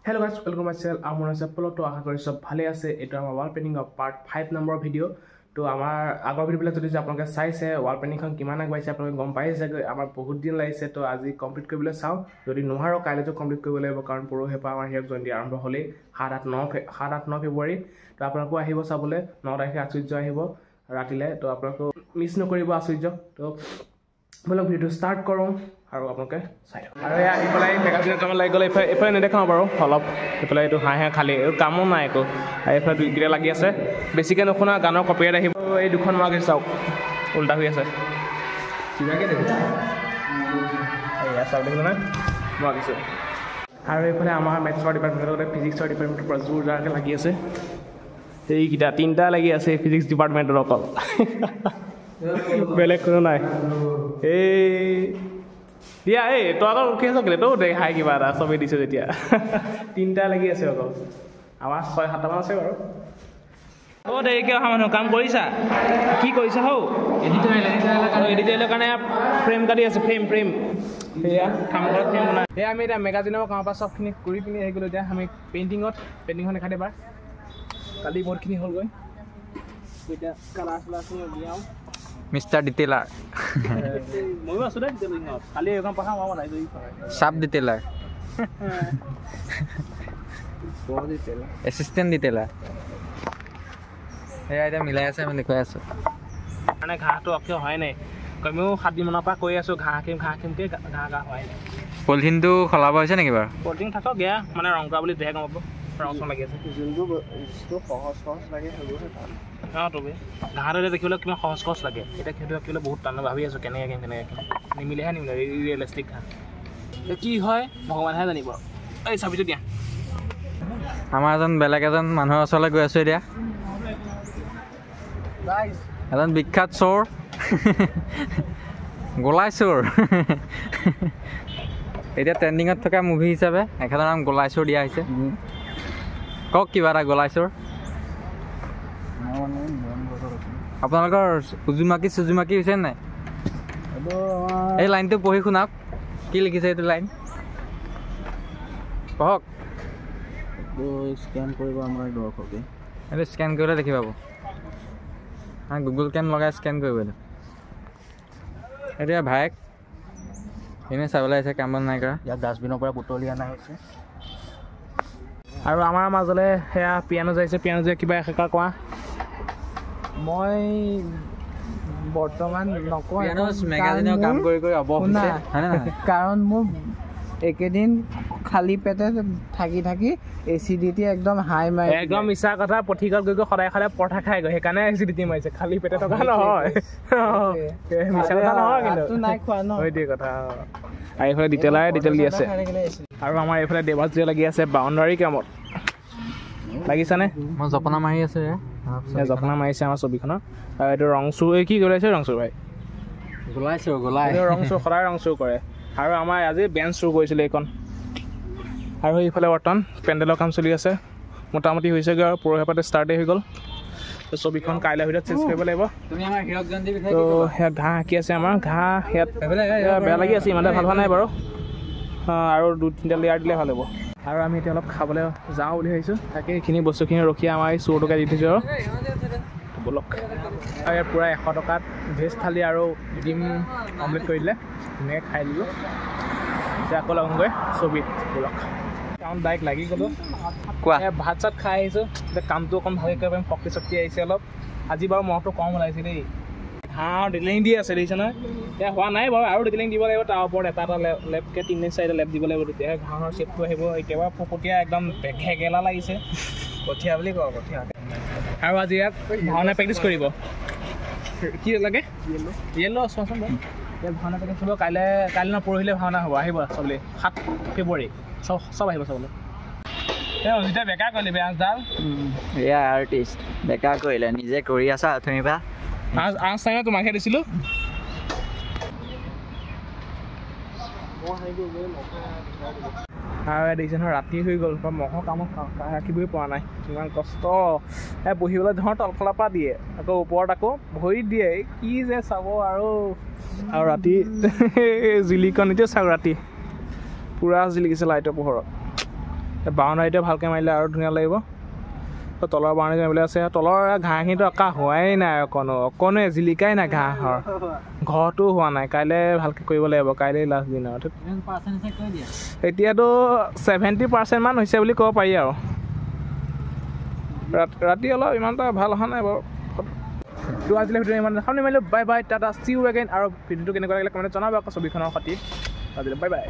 Hello guys, welcome my channel. আমাৰ আছে পলটো, আশা কৰি চব ভালে আছে। এইটো আমাৰ ৱাল পেইণ্টিঙৰ পাৰ্ট 5 নম্বৰ ভিডিঅ'। তো আমাৰ আগৰ ভিডিঅ'বিলাক যদি আপোনালোকে চাইছে, ৱাল পেইণ্টিংখন কিমান আগবাঢ়িছে আপোনালোকে গম পাইছে চাগৈ। আমাৰ বহুত দিন লাগিছে, তো আজি কমপ্লিট কৰিবলৈ চাওঁ। যদি নোৱাৰোঁ কাইলৈতো কমপ্লিট কৰিব লাগিব, কাৰণ পৰহিৰ পৰা আমাৰ হীৰক জয়ন্তী আৰম্ভ হ'লেই 7, 8, 9 ফেব্ৰুৱাৰী। তো আপোনালোকো আহিব চাবলৈ, 9 তাৰিখে আচুৰ্য আহিব ৰাতিলৈ, তো আপোনালোকেও মিছ নকৰিব আচুৰ্য। তো ব'লক ভিডিঅ'টো ষ্টাৰ্ট কৰোঁ আৰু আপোনালোকে চাই থাকক। আৰু এয়া আহি পেলাই মেগাজিনৰ কামত লাগি গ'লে। এইফালে নেদেখাওঁ বাৰু, অলপ এইফালে এইটো হাঁহে খালী, এইটো কামো নাই একো। আৰু এইফালে দুইকেইটা লাগি আছে, বেছিকৈ নুশুনা, গানৰ কপিৰাইট আহিব। এই দুখন মাৰ্ক চাওক, উল্টা হৈ আছে। এয়া চাওক, দেখিলে নহয়, মই আঁকিছোঁ। আৰু এইফালে আমাৰ মেথছৰ ডিপাৰ্টমেণ্টৰ লগতে ফিজিক্সৰ ডিপাৰ্টমেণ্টৰ পৰা জোৰ জাৰকৈ লাগি আছে। এইকেইটা তিনিটা লাগি আছে ফিজিক্স ডিপাৰ্টমেণ্টৰ অকল, বেলেগ কোনো নাই। এই দিয়া, এই তই আকৌ ৰখি আছ কেলৈ? তই দেখাই কিবা এটা, চবেই দিছে যেতিয়া। তিনিটা লাগি আছে অকল, আমাৰ 6 7টামান আছে বাৰু। অ' দেৰিকৈ অহা মানুহ, কাম কৰিছা? কি কৰিছা হৌ? এডিটৰিয়েলৰ কাৰণে ফ্ৰেম কাটি আছে, ফ্ৰেম ফ্ৰেম সেয়া থাৰ্মকলত ফ্ৰেম বনাই। সেয়া আমি এতিয়া মেগাজিনৰ কামৰ পৰা চবখিনি কৰি পিনি আহি গ'লোঁ। এতিয়া আমি পেইণ্টিঙত, পেইণ্টিংখন দেখাই দিবা। কালি বহুতখিনি হ'লগৈ, এতিয়া কালাৰ চালাৰখিনি উলিয়াওঁ। মিষ্টাৰ ডিটেইলাৰ। ময়ো আছোঁ দেই ডিটেইলিঙত, কালি এইখন পঢ়া মই বনাইছোঁ। চাব ডিটেইলাৰ, এছিষ্টেণ্ট ডিটেইলাৰ। সেয়া এতিয়া মিলাই আছে, আমি দেখুৱাই আছোঁ। মানে ঘাঁহটো অক্ষয় হোৱাই নাই, কমেও 7 দিনমানৰ পৰা কৈ আছোঁ ঘাঁহ আঁকিম ঘাঁহ আঁকিমকৈ, ঘাঁহ ঘাঁহ হোৱাই নাই। পলিথিনটো সলাব হৈছে নেকি বাৰু? পলিথিন থাকক, গেয়া মানে ৰং কৰা বুলি তেতিয়াহে গম পাব। ৰং চং লাগি আছে। যোনবোৰ বস্তু সহজ সহজ লাগে সেইবোৰহে টান। অঁ, তবে ঘাঁহটো এতিয়া দেখিবলৈ কিমান সহজ সহজ লাগে, এতিয়া সেইটো আঁকিবলৈ বহুত টান। ভাবি আছোঁ কেনেকৈ আঁকিম কেনেকৈ আঁকিম, নিমিলেহে নিমিলে। ৰিয়েলিষ্টিক ঘাঁহ এতিয়া কি হয় ভগৱানেহে জানিব। এই চাবিটো দিয়া। আমাৰ এজন বেলেগ এজন মানুহৰ ওচৰলৈ গৈ আছোঁ এতিয়া, এজন বিখ্যাত চোৰ, গোলাই চোৰ। এতিয়া ট্ৰেণ্ডিঙত থকা মুভি হিচাপে এখেতৰ নাম গোলাই চোৰ দিয়া হৈছে। কওক কিবা এটা গোলাই চোৰ। আপোনালোকৰ উজুমাকি চুজুমাকি হৈছে নাই? এই লাইনটো পঢ়ি শুনাওক, কি লিখিছে এইটো লাইন পঢ়ক। স্কেন কৰিব আমাৰ দৰ্শকে। এইটো স্কেন কৰিলে দেখি পাব, গুগল কেম লগাই স্কেন কৰিব এইটো। এতিয়া ভায়েক এনেই চাবলৈ আহিছে, কাম বন নাই কৰা। ইয়াত ডাষ্টবিনৰ পৰা বুটলি অনা হৈছে। আৰু আমাৰ মাজলৈ সেয়া পিয়ানো যাইছে, পিয়ানো যে কিবা এষাৰ কোৱা। মই বৰ্তমান নকওঁ, মেগাজিনৰ কাম কৰি কৰি অৱশ হৈছে, হয়নে নহয়? কাৰণ মোৰ এইকেইদিন খালী পেটে থাকি থাকি এচিডিটি একদম হাই মাৰি। একদম মিছা কথা, পথিকত গৈ গৈ সদায় সদায় পৰঠা খাই গৈ সেইকাৰণে এচিডিটি মাৰিছে, খালী পেটে থকা নহয়। মিছা কথা নহয় কিন্তু নাই খোৱা ন, সেইটোৱে কথা। আৰু এইফালে ডিটেইলাৰে ডিটেইল দি আছে। আৰু আমাৰ এইফালে দেৱাজী লাগি আছে বাউণ্ডাৰী কামত। লাগিছানে? মই জপনা মাৰি আছে। জপনা মাৰিছে আমাৰ ছবিখনৰ। আৰু এইটো ৰং চুৰ, এই কি ওলাইছে ৰং চুৰ ভাই? গোলাই চুৰ, গোলাই ৰং চুৰ, সদায় ৰং চুৰ কৰে। আৰু আমাৰ আজি বেঞ্চ চুৰ কৰিছিলে এইখন। আৰু এইফালে বৰ্তমান পেণ্ডেলৰ কাম চলি আছে, মোটামুটি হৈছেগৈ আৰু পৰহিৰ পৰা ষ্টাৰ্টেই হৈ গ'ল। ছবিখন কাইলৈ ভিতৰত চেঞ্জ কৰিব লাগিব। তো সেয়া ঘাঁহ আঁকি আছে আমাৰ, ঘাঁহ ইয়াত বেয়া লাগি আছে, ইমানটা ভাল হোৱা নাই বাৰু, আৰু 2 3টা লেয়াৰ দিলে ভাল হ'ব। আৰু আমি এতিয়া অলপ খাবলৈ যাওঁ বুলি ভাবিছোঁ, তাকে এইখিনি বস্তুখিনি ৰখি আমাৰ এই চোৰটোকে দি থৈছোঁ। আৰু ব'লক। আৰু ইয়াত পূৰা 100 টকাত ভেজ থালি আৰু ডিম অমলেট কৰি দিলে, ধুনীয়াকৈ খাই দিলোঁ। এতিয়া আকৌ লগোঁগৈ ছবিত, ব'লক। কাৰণ বাইক লাগি গ'লোঁ। কোৱা, ভাত চাত খাই আহিছোঁ, এতিয়া কামটো অকণ ভালকৈ কৰিব পাৰিম, শক্তি চক্তি আহিছে অলপ। আজি বাৰু মহটো কম ওলাইছে দেই। ঘাঁহ ডিটেইলিং দি আছে, দেখিছে নহয়? এতিয়া হোৱা নাই বাৰু, আৰু ডিটেইলিং দিব লাগিব। তাৰ ওপৰত এটা এটা লেপকৈ 3 4টা লেপ দিব লাগিব, তেতিয়াহে ঘাঁহৰ শ্বেপটো আহিব। এতিয়া বাৰু ফকতীয়া একদম ঘেগেলা লাগিছে। কঠীয়া বুলি কওঁ, কঠীয়া। আৰু আজি ইয়াত ভাওনা প্ৰেক্টিচ কৰিব। কি লাগে? য়েল্ল' চোৱাচোন বাৰু। ইয়াত ভাওনা প্ৰেক্টিচ কৰিব কাইলৈ, কাইলৈ নহয় পৰহিলৈ ভাওনা হ'ব, আহিব চবেই। 7 ফেব্ৰুৱাৰী চব চব আহিব চাবলৈ। এই অজিতে বেকা কৰিলে বেয়াজডাল। এয়া আৰ্টিষ্ট, বেকা কৰিলে, নিজে কৰি আছা অথনিৰ পৰা। আঁচ নাই, তোমাকহে দিছিলোঁ। আৰু দেখিছে নহয়, ৰাতি হৈ গ'ল, মহৰ কামত ৰাখিবই পৰা নাই, কিমান কষ্ট। এই বহিবলৈ ধৰ তলফালৰ পৰা দিয়ে, আকৌ ওপৰত আকৌ ভৰিত দিয়ে, কি যে চাব। আৰু আৰু ৰাতি জিলিকনিতে চাওক, ৰাতি পূৰা জিলিকিছে লাইটৰ পোহৰত। বাউণ্ডাৰীটো ভালকৈ মাৰিলে আৰু ধুনীয়া লাগিব। তো তলৰ বাউণ্ডাৰী মাৰিবলৈ আছে। তলৰ ঘাঁহখিনিতো অঁকা হোৱাই নাই, অকণো অকণো জিলিকাই নাই ঘাঁহৰ, ঘৰটো হোৱা নাই। কাইলৈ ভালকৈ কৰিব লাগিব, কাইলৈ লাষ্ট দিন আৰু। এতিয়াতো 70% মান হৈছে বুলি ক'ব পাৰি আৰু। ৰাতি অলপ ইমান এটা ভাল অহা নাই বাৰু। তো আজিলৈ ভিডিঅ' ইমান সামৰণি মাৰিলোঁ। Bye bye, tata, see you again. আৰু ভিডিঅ'টো কেনেকুৱা লাগিলে কমেণ্টত জনাব আকৌ ছবিখনৰ সৈতে। আজিলৈ বাই বাই।